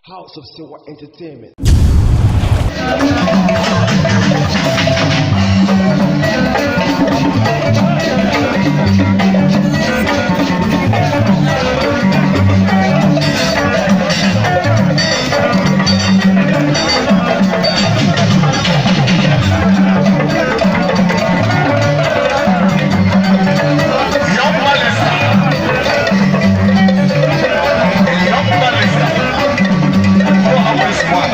House of Sewa Entertainment. Young Palestine. Young Palestine. 4 hours one.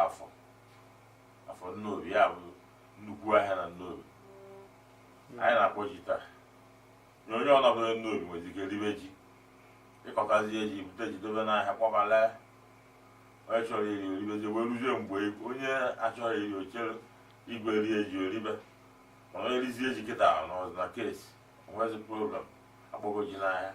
Afọ Afọ Nnobi, ya bụ nnukwu ahịa na Nnobi. Anyị na-akpọ ji taa na onye ọnọbụla Nnobi nwere ike ribe ji, ịkọtazie ji, bute ji dobe n'ahịa, kpọbala onye chọrọ iri oribezie, wee ruzie mgbe onye achọghị iri ochere igwe rie ji oribe. Mana onye rizie ji kịta nọ na kesi onwezi problem, akpọgo ji n'ahịa.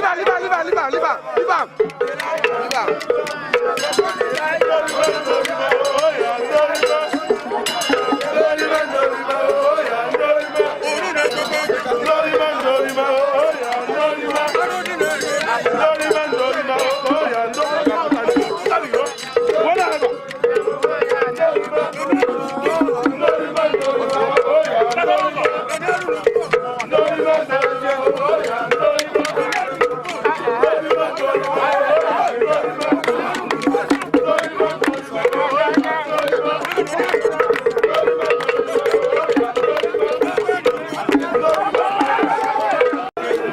Leave am, leave am, leave am, leave am, leave am, leave am. Leave am.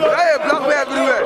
Hey, black man everywhere.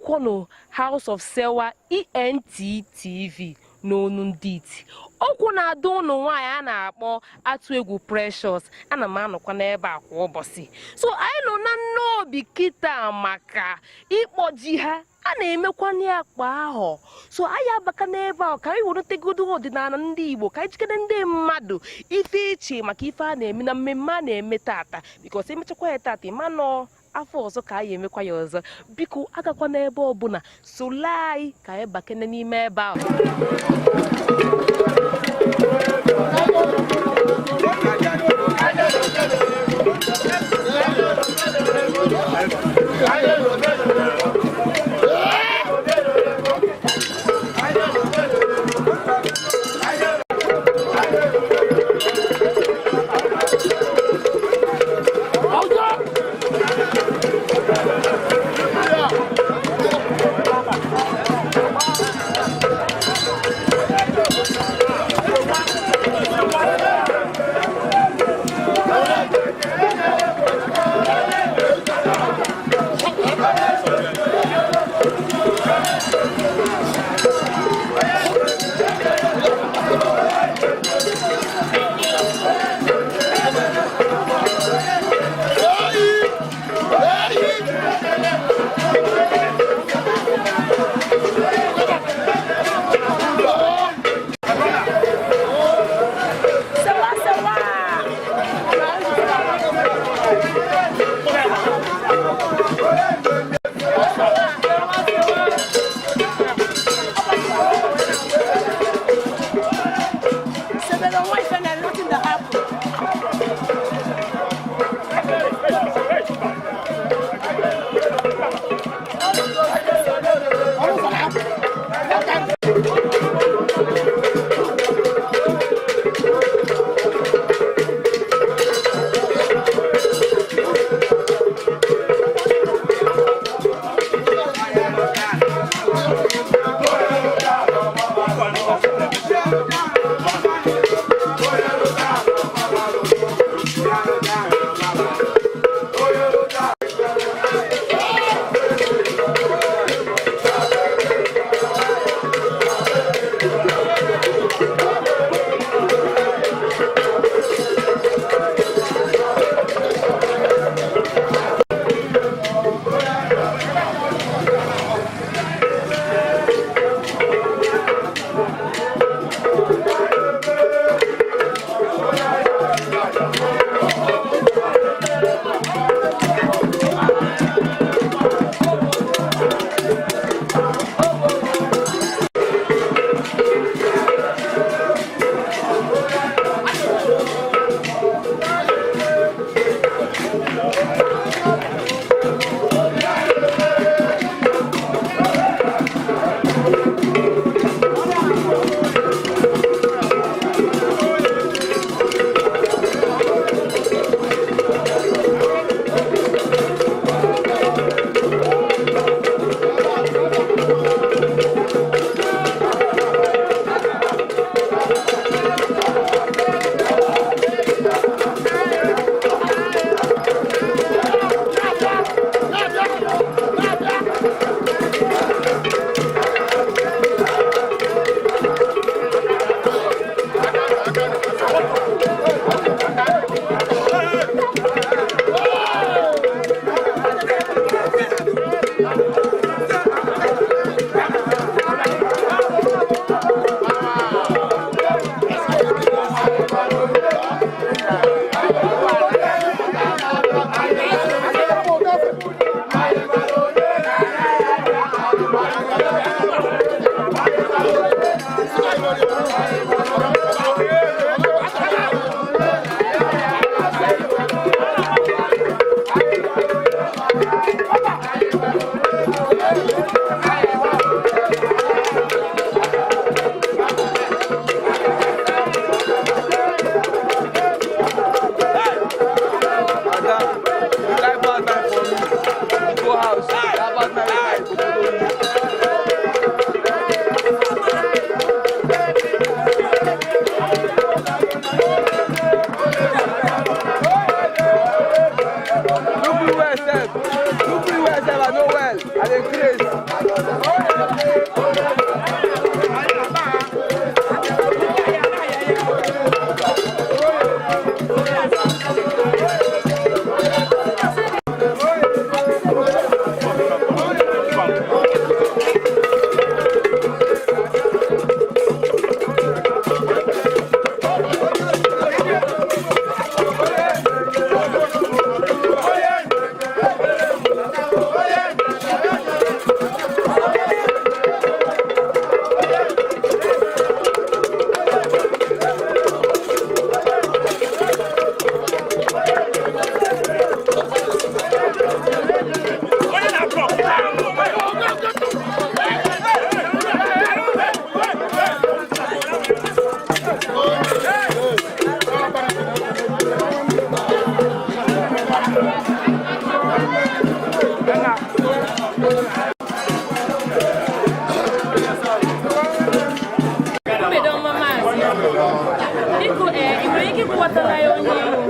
Na-enenekwọnụ House of Sewa ENT TV n'onu ndị iti. Okwu na-ada ụnụ nwaanyị a na-akpọ Atụ Egwu Precious. Ana m anọkwa n'ebe a kwa ụbọchị. So anyị nọ na Nnobi kịta maka ịkpọ ji ha a na-emekwana ya kwa ahọ. So anyị abaka n'ebe ahụ ka anyị weretegodo ọdịnala ndị Igbo, ka anyị jikere ndị mmadụ ife iche maka ife a na-eme na mmemme a na-eme tata, because emechakwa ya tata, ịma nọ afọ ọzọ ka anyị emekwa ya ọzọ. Biko agakwa n'ebe ọbụla, solo anyị ka anyị bakene n'ime ebe ahụ. I dey craze. Mgbede ọma, maazị. Biko, ee, ị nwere ike ịkọwatara ya onye ihu?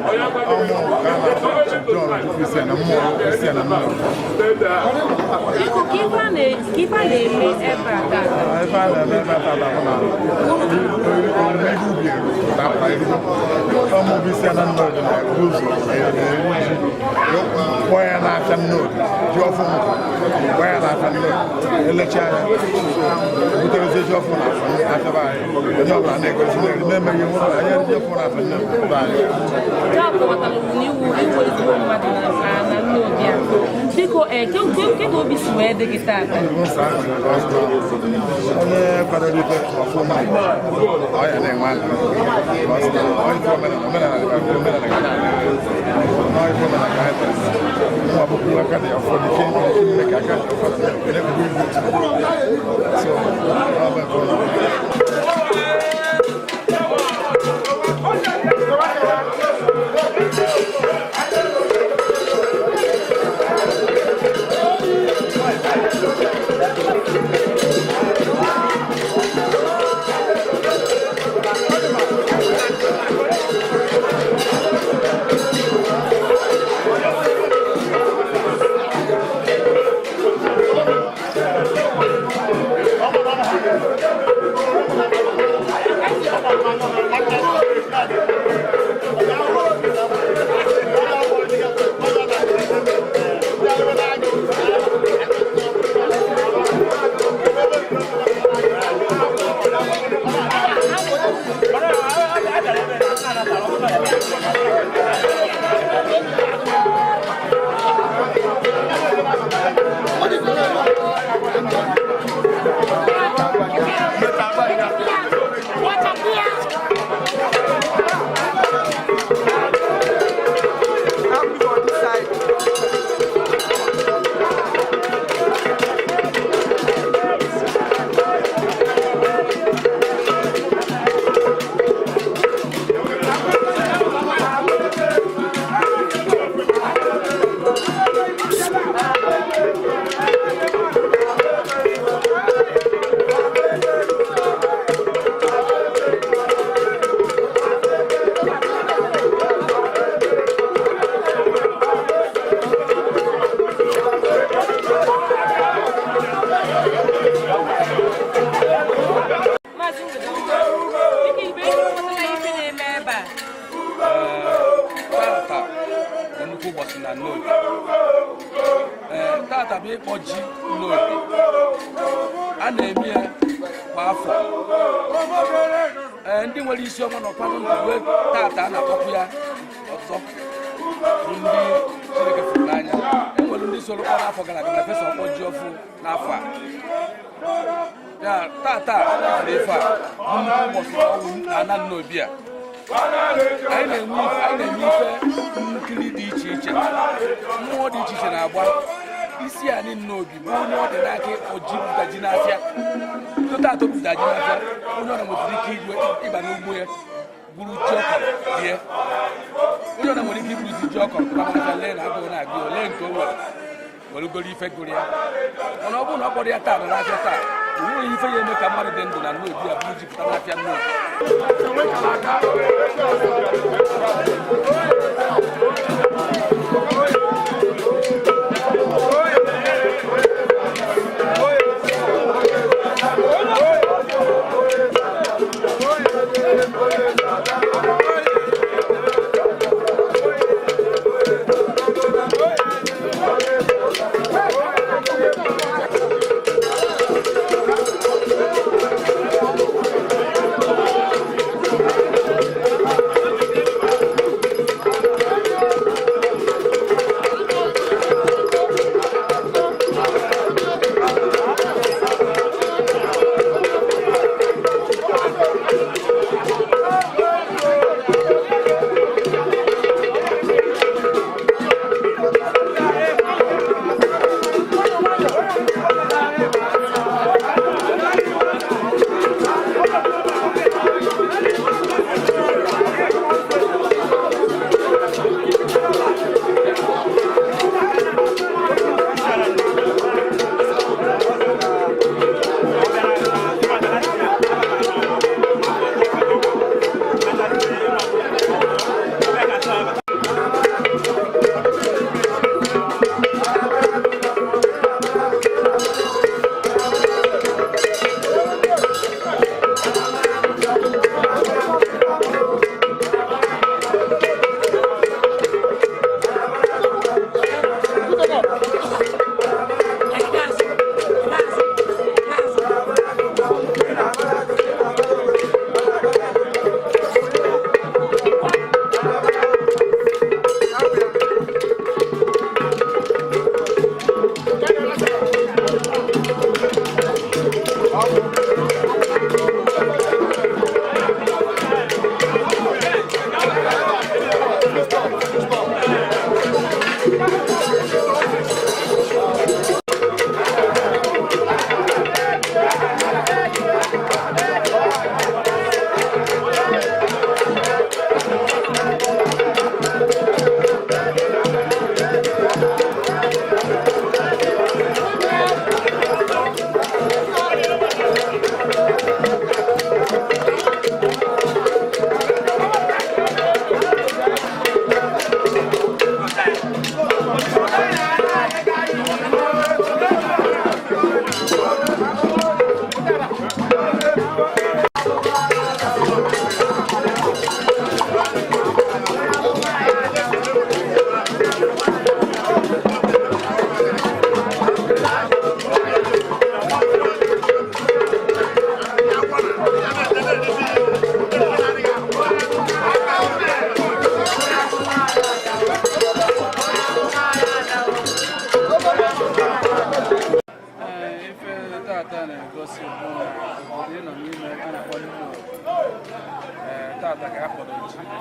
Biko, ka ife a na-eme ebe a taa? Ebe a na-eme ebe a tata bụ na owuwe ihe ubi dapụta ezigbo ọmụbụ isi na Nnobi na-ebu ụzọ eri ji, kpọọ ya n'afịa Nnobi, ji ọfụ nkụ, kpọọ ya n'afịa Nnobi, elecha ya, buterezi ji ọfụ na afọ afịa be anyị. Onye ọbụla na-egosi na-eri na-emeghị nwoke anyị eri ji ọfụ na afọ Nnobi be anyị. Nke a kọwatara ugwu na iwu ezigbo mmadụ na Nnobi a. Biko, ee, ke ka obi si wee dị gị taata? Onye kwadoro ife ọfụma, ọ ya na-enwe aṅụrị. Ife omenala, omenala omenala ga na-adị nọ. Ife omenala ka anyị tere nwa bụkwu aka dị ọfọdụ ike ime ka aka dị ọfọdụ na-ebubu ibu. So ọ bụ ebe ọ nọ. Happy for this side. Maazị Mgbede ọma. Biko, ị nwere ike ịkọwatara ya ife na-eme ebe a? Tata bụ nnukwu ụbọchị na Nnobi. Ee, tata bụ ịkpọ ji Nnobi. A na-eme ya kwa afọ. Ee, ndị nwere isi ọma nọkwanụ ndụ wee tata a na-akpọkwu ya ọzọ bụ ndị Chineke fụrụ n'anya. E nwere ndị soro kpọrọ afọ gara aga na fesa ọkpọ ji ọfụ n'afọ a. Ya tata fụrụ ife a bụ nnukwu ụbọchị ọwụ na Nnobi a. Anyị na-enwe ife nkiri dị iche iche, mmụọ dị iche iche na-agba isi anyị. Nnobi bụ onye ọ dị n'aka ịkpọ ji, buta ji n'afịa. Bido taata buta ji n'afịa, onye ọ na nwetara ike igwe ịba n'ugbo ya gburu ji ọkọrọ rie. Onye ọ na nwere ike igburuzi ji ọkọrọ pụta n'afịa, lee na agụụ na-agụ ya, olee nke o nwere, werugoro ife gụrụ ya. Mana ọ bụrụ na ọ kpọrọ ya taa nọ n'afịa taa, o nweghị ife ya eme ka mmadụ dị ndụ na Nnobi a bụrụ ji pụta n'afịa Nnobi. Ee, ife tata na-egosi bụ na obodo ị nọ n'ime a na-akpọ Nnobi. Ee, tata ka a kpọrọ ji na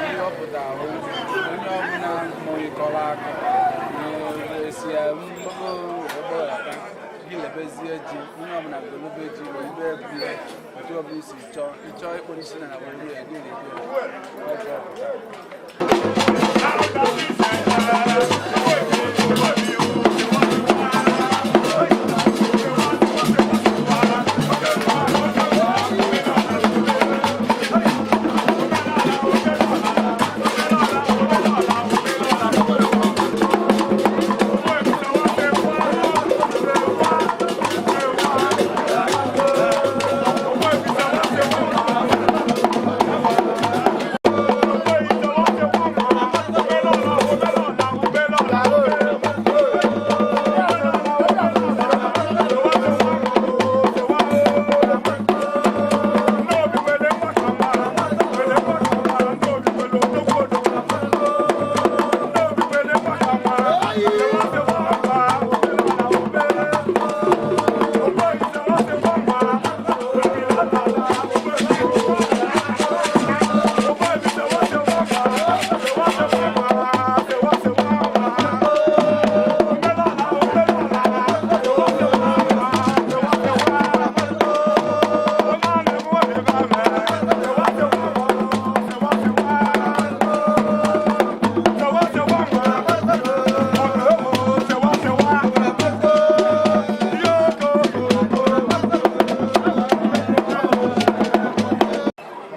ihe ọ pụtara bụ onye ọbụla mụrịkọrọ aka na-esi mgbago wee gị lebezie ji, onye ọbụla golobe ji wee ibe bi otu ọbụla isi chọọ ịchọọ ịkpọrọ isi na were ya gị lebe ya. Ọ bụ ọ pụtara.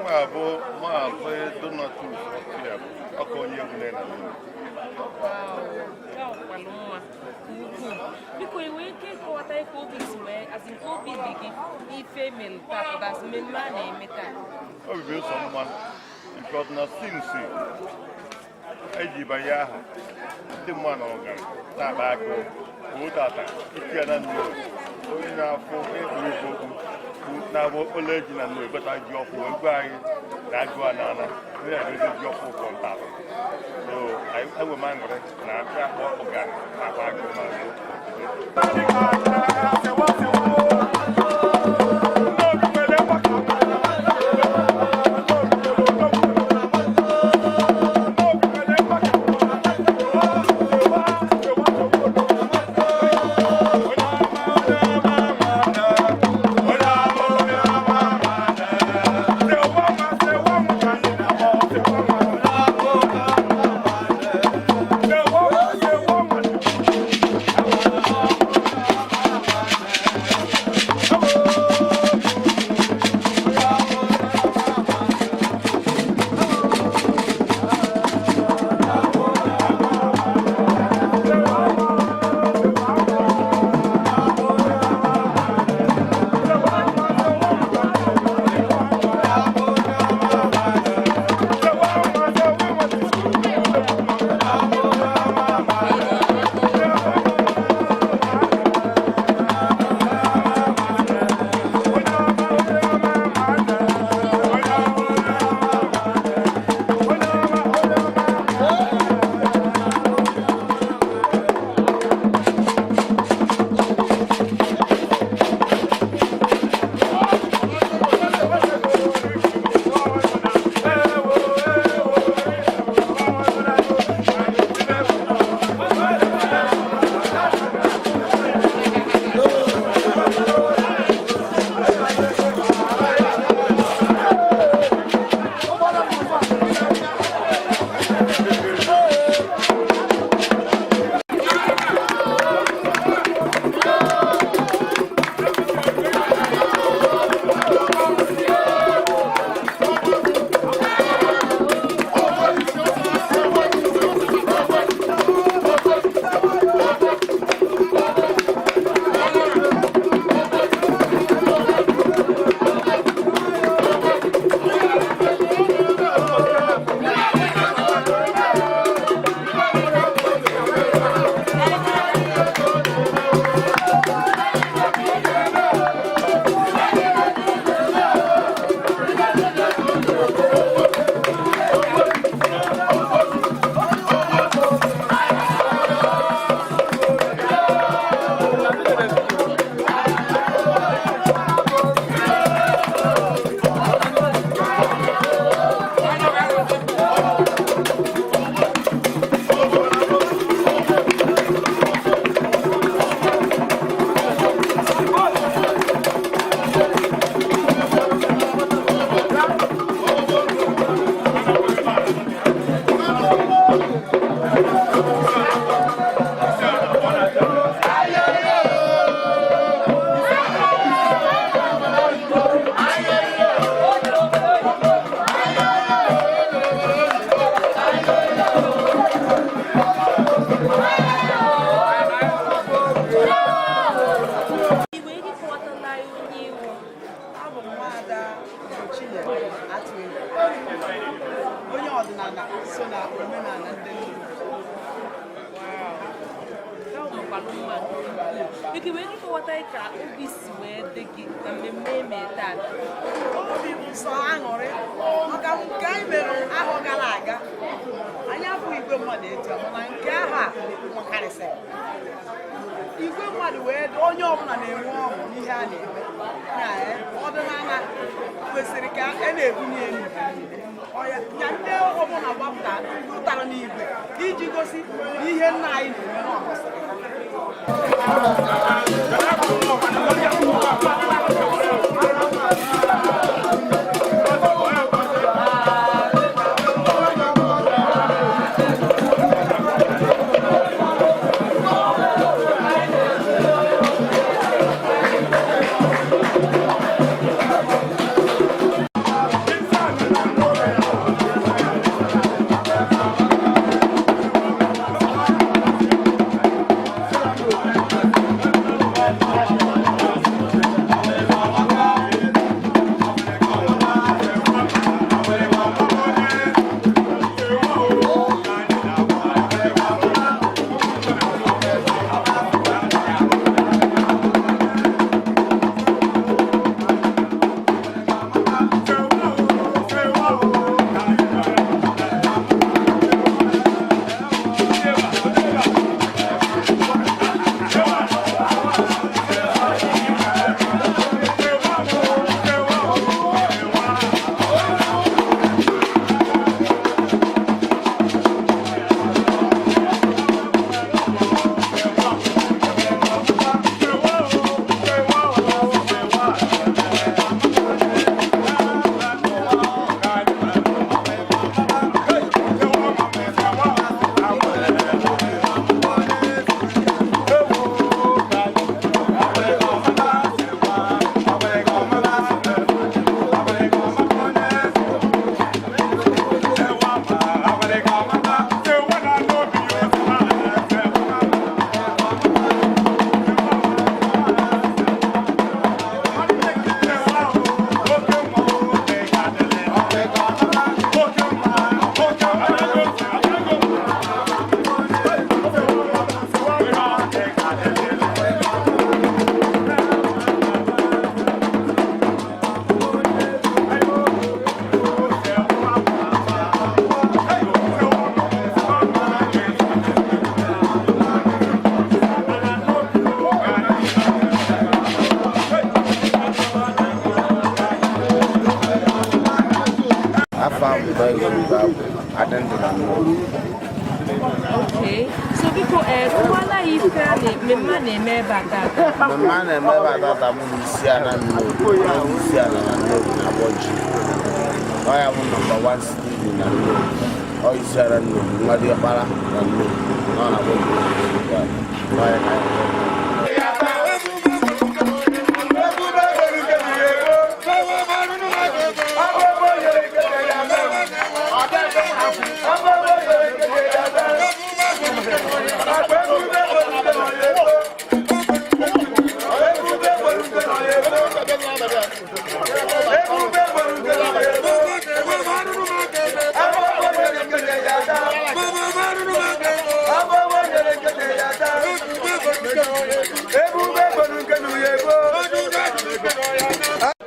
Mụ bụ Maazị Donatus Ọkịabụ, ọka onye egwu na Nnobi. Nke a kwalụ mma nke ukwuu. Biko, ị nwere ike ịkọwata ka obi si wee azị nke obi dị gị n'ife mere taa, that's mmemme a na-eme taa? Obi bụ sọ mma because na since eji banye aha ndị mmadụ nọrọ gara na-akpa akụ kwuo tata iti ya na Nnobi, onye na-afụ onye kpuru ife okwu na-abụ ole ji na Nnobi bata ji ọfụ wee gwa anyị na agụ a na-ana onye na-edozi ji ọfụ ụkọ ntala. So enwe m aṅụrị na akpọ ụgara na-akpa akụ na Thank Makwalụ mma nke ukwuu. Biko, wee ịkọwata ka obi si wee dị gị na mmemme eme tata. Obi bụ sọ aṅụrị maka nke anyị mere ahọ gara aga. Anyị abụghị igwe mmadụ etu a, mana nke ahụ a makarịsịrị igwe mmadụ wee dị, onye ọbụla na-enwe ọṅụ n'ihe a na-eme ya. Ọdịnala kwesịrị ka a na-ebunye elu. Ya ndị ọbụla gbapụta pụtara n'igwe iji gosi na ihe nna anyị na-eme na ọ masịrị ha. Afa m bụ Ezeugo Adịndụ na Nnobi. Okay. So biko, kọwala ya ife a mmemme a na-eme ebe a tata. Mmemme a na-eme ebe a tata bụ na isi ala Nnobi, onye isi ala na Nnobi na-agbọ ji. Ọ ya bụ number 1 Steven na Nnobi. Ọ isi ala Nnobi, nwa diọkpara na Nnobi. Ọ na-agbọ ji. Ọ ya ka anyị na-eme.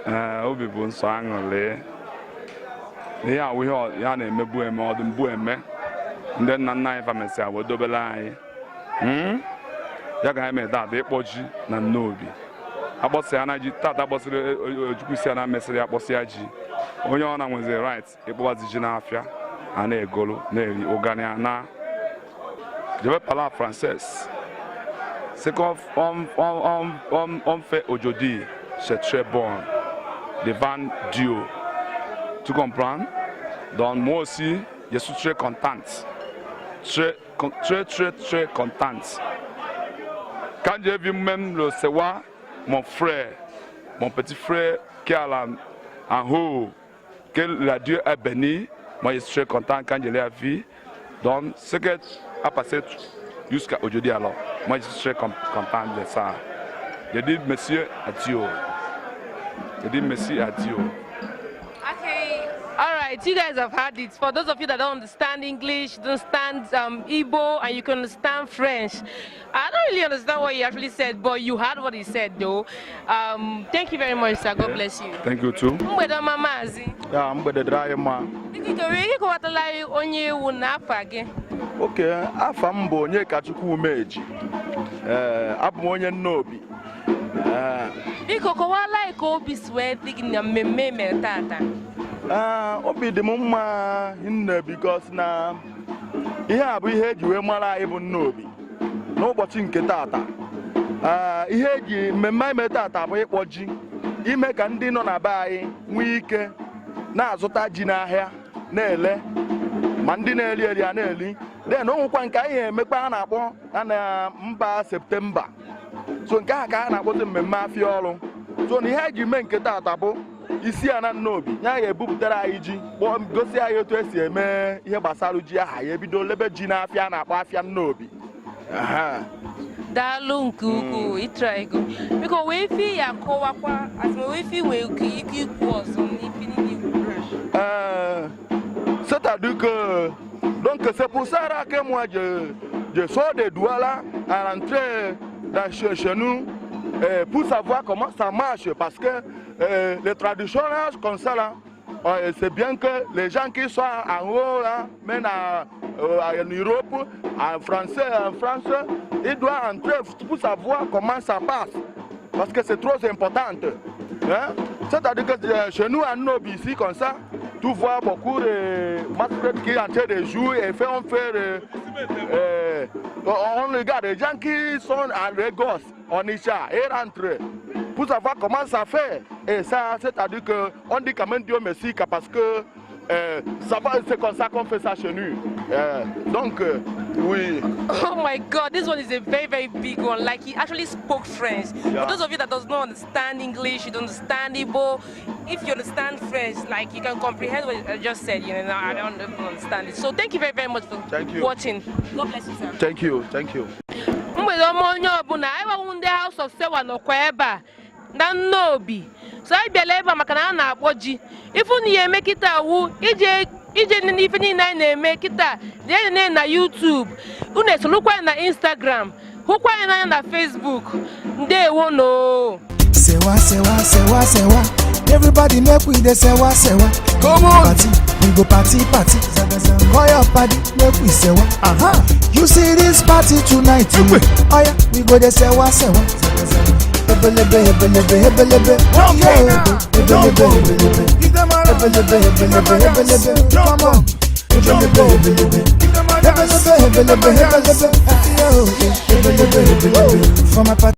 Ee, obi bụ nsọ aṅụrị na ihe awụ ihe ya na-emebu eme, ọ dị mbụ eme. Ndị nna nna anyị famesịa wee dobere anyị. Ya ga anyị mere tata ịkpọ ji na Nnobi. Akpọsịa na ji tata, akpọsịrị Ojukwu isi na mesịrị akpọsịa ji. Onye ọ na nweziri right ịkpọbazi ji n'afịa, a na-egolu na-eri ụgani na je vais parler en français. Ce qu'on on, on, on fait aujourd'hui, c'est très bon devant Dieu. Tu comprends? Donc moi aussi, je suis très contente. Très, très, très, très contente. Quand j'ai vu même le Sewa, mon frère, mon petit frère qui est en haut, que la Dieu a béni, moi je suis très content quand je l'ai vu. Donc ce qui a passé jusqu'à aujourd'hui alors, moi je suis très content de ça. Je dis monsieur adieu. Je dis merci à Dieu. Okay. All right. right, you guys have had it. For those of you that don't understand English, don't understand Igbo, and you can understand French. I don't really understand what he actually said, but you heard what he said, though. Thank you very much, sir. God bless you. Thank you too. Mgbede ọma, maazị. Ya, mgbede dịrị anyị mma. Biko, nwere ike ịkọwatala anyị onye ewu na afa gị? Oke, afa m bụ Onyekachukwu Umeji. Ee, abụ m onye Nnobi. Ee. Biko, kọwala anyị ka obi si wee dị gị na mmemme e mere tata. Ee, obi dị m mma nne, because na ihe a bụ ihe eji wee mara anyị bụ Nnobi n'ụbọchị nke tata. Ee, ihe eji mmemme anyị mere tata bụ ịkpọ ji, ime ka ndị nọ na be anyị nwee ike na-azụta ji n'ahịa na-ele, ma ndị na-eri eri a na-eri. Then o nwekwa nke anyị emekpa a na-akpọ a na mba September. So nke ahụ ka a na-akpọzi mmemme afịa ọrụ. So na ihe anyị ji mee nke tata bụ isi ya na Nnobi ya ga-ebupụtara anyị ji, kpọọ gosi anyị otu esi eme ihe gbasara ji aha ya, ebido lebe ji n'afịa a na-akpọ afịa Nnobi. Aha. Daalụ nke ukwuu, ịtra ego. Biko, wee fi ya kọwakwa asị, wee fi nwee ike ikwu ọzọ n'ife niile ikwu. C'est-à-dire que donc c'est pour ça là que moi je sors de Douala à rentrer dans chez nous pour savoir comment ça marche, parce que les traditions là, comme ça là, c'est bien que les gens qui sont en haut là, même en Europe, en français, en France, ils doivent entrer pour savoir comment ça passe, parce que c'est trop important. Hein? C'est-à-dire que chez nous à Nnobi ici, comme ça, tu vois beaucoup de masquettes qui sont en train de jouer et fait, on fait, on regarde les gens qui sont à Lagos, Onitsha, et rentrent pour savoir comment ça fait. Et ça, c'est-à-dire qu'on dit quand même Dieu merci parce que ça va, c'est comme ça qu'on fait ça chez nous. Donc, oui. Oh my God, this one is a very, very big one. Like, he actually spoke French. Yeah. For those of you that does not understand English, you don't understand Igbo, if you understand French, like, you can comprehend what I just said. I don't even understand it. So thank you very, very much for Thank you. watching. God bless you, sir. Thank you, thank you. Mgbede ọma onye ọbụla. Anyị gbanwu ndị House of Sewa nọkwa ebe a na Nnobi. So anyị bịara ebe a maka na a na-akpọ ji. Ifu na ya eme kịta wu ije ije n'ife niile anyị na-eme kịta, jee nene na YouTube, unu esolukwa anyị na Instagram, hụkwa anyị n'anya na Facebook. Ndewo no. Sewa, sewa, sewa, sewa. Everybody make we dey sewa, sewa. Come on. Party, we go party, party. Call your party, make we sewa. You see this party tonight. Oh yeah, we go dey sewa, sewa. Ebelebe, ebelebe, ebelebe. Jump Yeah, on. ebelebe, ebelebe. Ebelebe, ebelebe, ebelebe. Come on. Ebelebe, ebelebe. Ebelebe, ebelebe, ebelebe. Yeah, ebelebe, ebelebe. For my party.